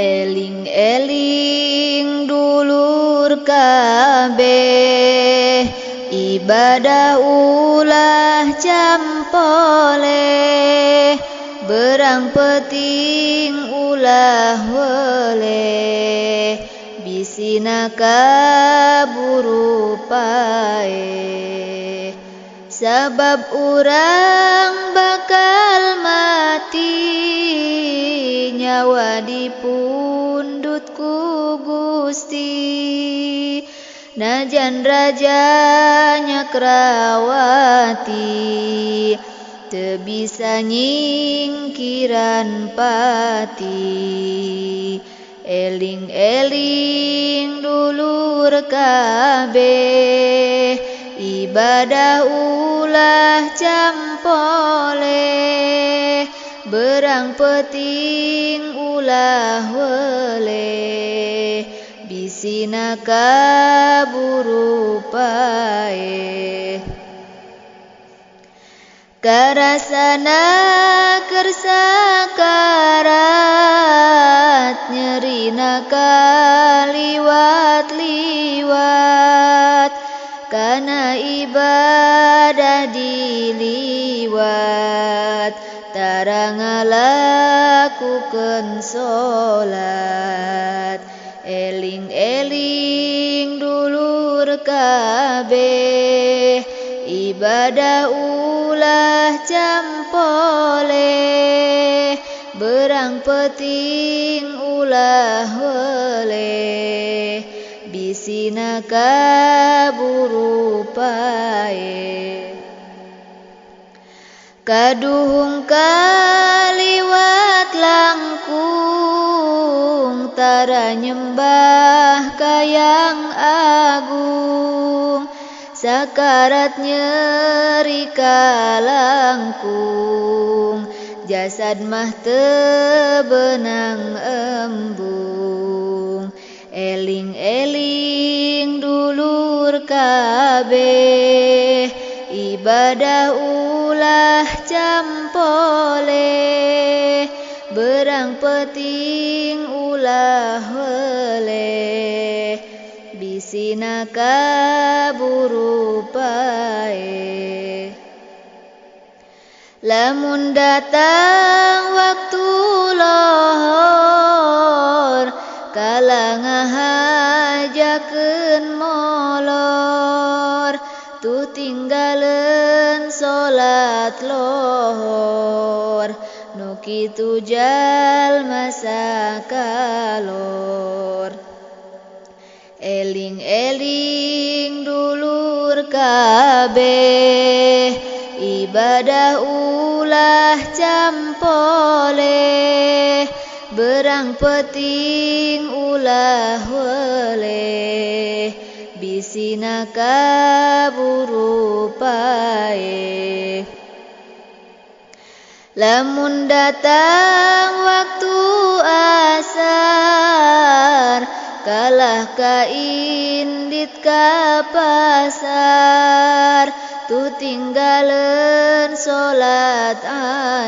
Eling-eling dulur kabeh, ibadah ulah campoleh, berang peting ulah weleh, bisina kaburu paeh. Sabab urang bakal mati, nyawa dipundut ku Gusti. Najan raja nyakrawati, teu bisa nyingkiran pati. Eling-eling dulur kabeh, ibadah ulah campoleh, berang peting ulah weleh, bisina kaburu paeh. Karasana keur sakarat, nyerina kaliwat-liwat, kana ibadah diliwat, tara ngalakukeun salat. Eling-eling dulur kabeh, ibadah ulah campoleh, berang peting ulah weleh, bisina kaburu paeh. Kaduhung kaliwat langkung, tara nyembah ka Yang Agung, sakarat nyeri kalangkung, jasad mah teu beunang embung. Eling-eling dulur kabeh, ibadah ulah campoleh, berang peting ulah weleh, bisina kaburu paeh. Lamun datang waktu lohor, kala ngahajakeun molor, tuh tinggaleun salat lohor, nu kitu jalma sakalor. Eling-eling dulur kabeh, ibadah ulah campoleh, berang peting ulah weleh, bisina kaburu paeh. Lamun datang waktu asar, kalah ka indit ka pasar, tuh tinggaleun salat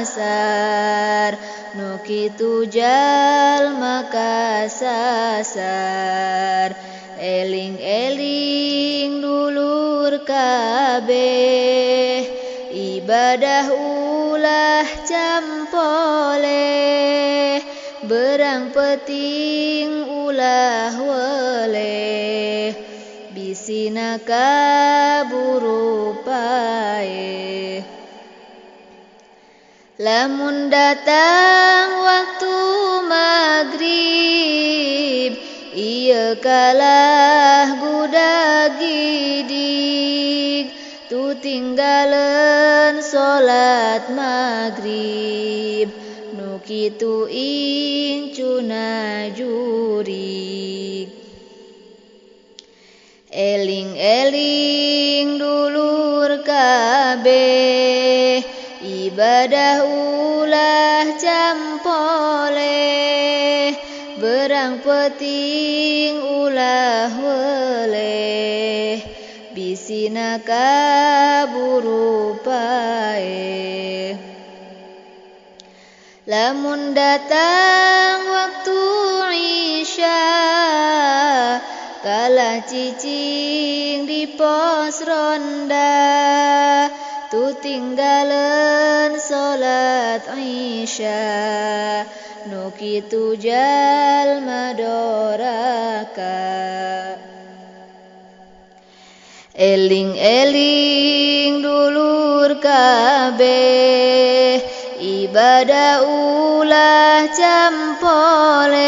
asar, nu kitu jalma kasasar. Eling-eling dulur kabeh, ibadah ulah campoleh, berang peting ulah weleh, bisina kaburu paeh. Lamun datang waktu magrib, ieu kalah gudag gidig, tuh tinggaleun salat magrib, nu kitu incuna jurig. Eling-eling dulur kabeh, ibadah ulah campoleh, berang peting ulah weleh, bisina kaburu paeh. Lamun datang waktu Isya kalah cicing di pos ronda tu tinggalen salat Isya nu kitu jalma doraka. Eling-eling dulur kabeh ibadah ulah campoleh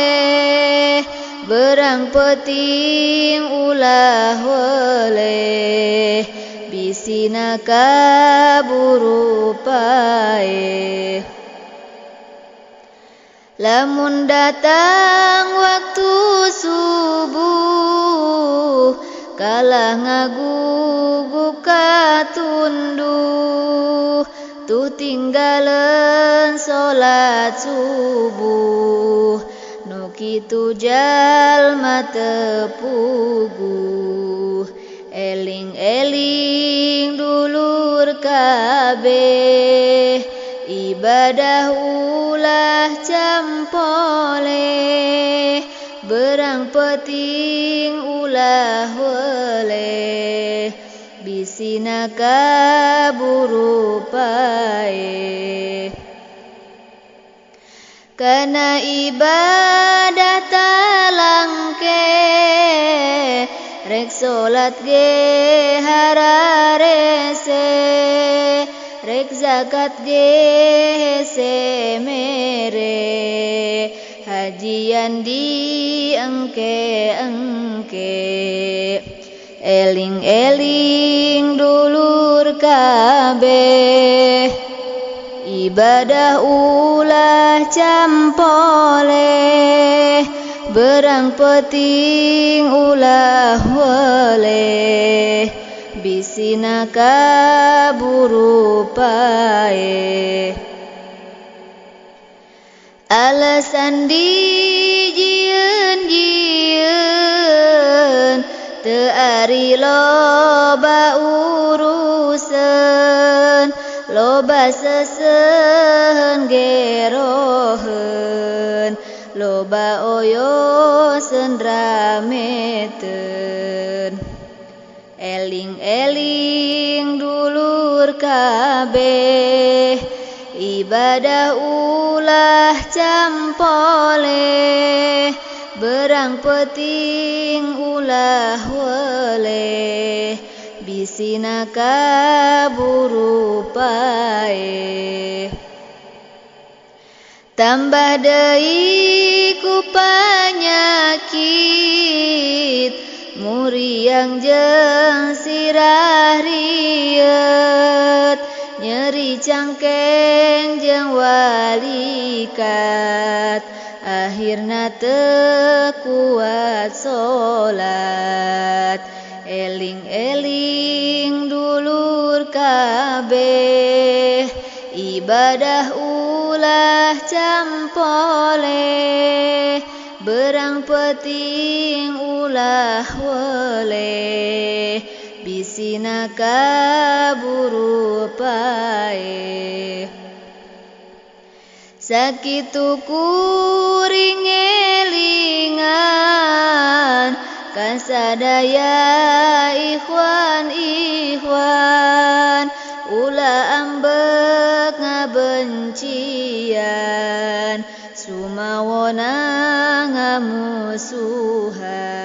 berang peting ulah weleh bisina kaburu paeh. Lamun datang waktu subuh kalah ngagugup katunduh tuh tinggalen salat subuh nu kitu jalma teu puguh. Eling-eling dulur kabeh ibadah ulah campoleh berang peting ulah weleh bisina kaburu paeh. Kana ibadah talangke rek salat ge hararese rek zakat ge hese mere hajian di engke-engke. Eling-eling dulur kabeh ibadah ulah campoleh berang peting ulah weleh bisina kaburu paeh. Alasan dijieun-jieun teu ari loba urusan loba seseuheun geroheun loba oyoseun rameteun. Eling-eling dulur kabeh ibadah ulah campoleh berang peting ulah weleh bisina kaburu paeh. Tambah deui ku panyakit muriang jeung sirah rieut nyeri cangkeng jeung walikat akhirna teu kuat salat. Eling-eling dulur kabeh ibadah ulah campoleh berang peting ulah weleh bisina kaburu paeh. Sakitu kuring elingan kasadaya ikhwan ikhwan ulah ambek ngabencian sumawona ngamusuhan.